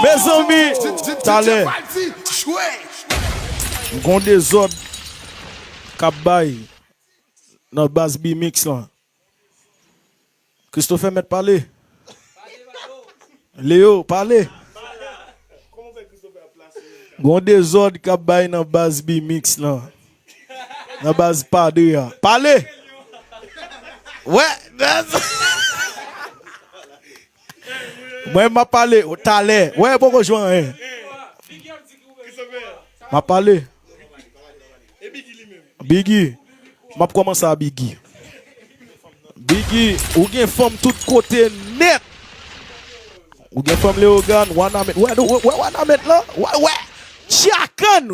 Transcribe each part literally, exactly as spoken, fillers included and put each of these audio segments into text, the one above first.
Mezanmi, talè, gon dezòd k ap bay nan baz B-Mix lan. Christopher mèt pale. Leo, pale. Gon dezòd k ap bay nan baz B-Mix lan. Nan baz Padre a. Pale! Wè! Mwen, m ap pale talè. Wè, poko jwenn anyen. M ap pale. Biggie, m ap kòmanse a Biggie. Biggie, ou gen fanm tout kote nèt. Ou gen fanm Leyogàn, Wanament. Wè, wè, wè Wanament lan? Wè, wè. Tchakann!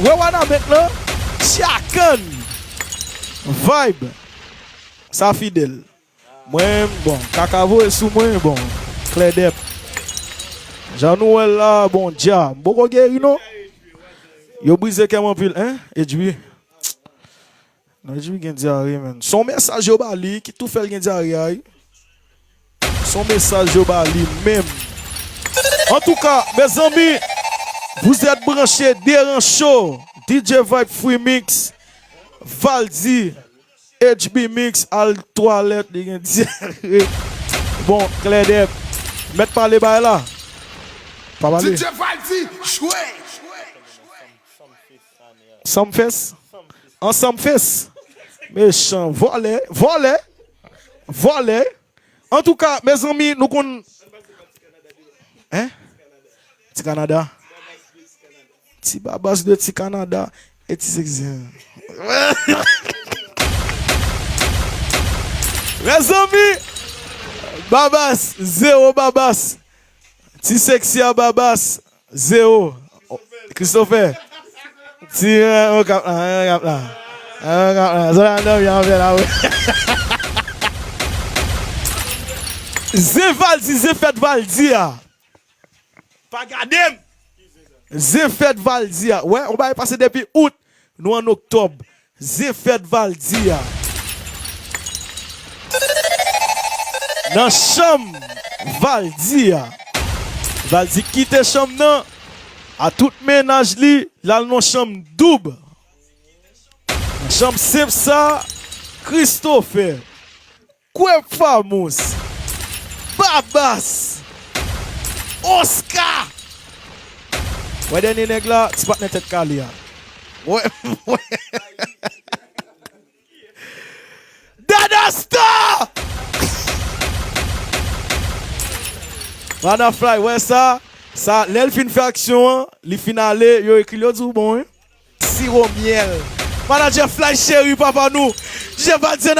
Wè Wanament lan? Tchakann! Vibe. Sa fidèl. Mwen, bon, kaka voye sou mwen, bon, klèdèp. Jan nou wè l la, bon, dja, m poko geri non. Yo brize kè m anpil, en, Edjwi. Non, Edjwi gen dyare, menn. Se yon mesaj yo ba li ki tou fè l gen dyare a, wi. Se yon mesaj yo ba li menm. Antouka, mezanmi, vous êtes branchés Deran Show, D J Vibe Free Mix, Valdy, H B Mix al twalèt, li gen dyare. Bon, klèdèp. Mèt pale bay la. Pa pale. D J Valdy, jwe. Sumfest? Ansanm fes. Mechan. Vòlè. Vòlè. Vòlè. Antouka, mezanmi, nou konn. Hein? Ti Kanada. Ti Babas de Ti Kanada e Ti Seksi. Mezanmi, Babas, zewo Babas. Ti Seksi a Babas, zewo. Christopher. Ti, eh, okap la, eh, okap la. Eh, okap la. Zò la dòmi anpè la, wi. Zen Valdy, zen fèt Valdy a. Pa gade m. Zen fèt Valdy a. Wè, on bagay pase depi out, nou an oktòb. Zen fèt Valdy a. Nan chanm Valdy a. Valdy kite chanm nan a tout mennaj li, l al nan chanm doub. Nan chanm senp sa, Christopher. Kweb Famous, Babas, Oscar. Wè dènye nèg la, ti patnè tèt kale a. Wè, wè. Dada Star! Madam Fly, wè sa? Sa, lè l fin fè aksyon an, li fin ale, yo ekri l, yo di w bon, wi. Siwo myèl. Manadjè Fly cheri, papa nou. Jen pa di nan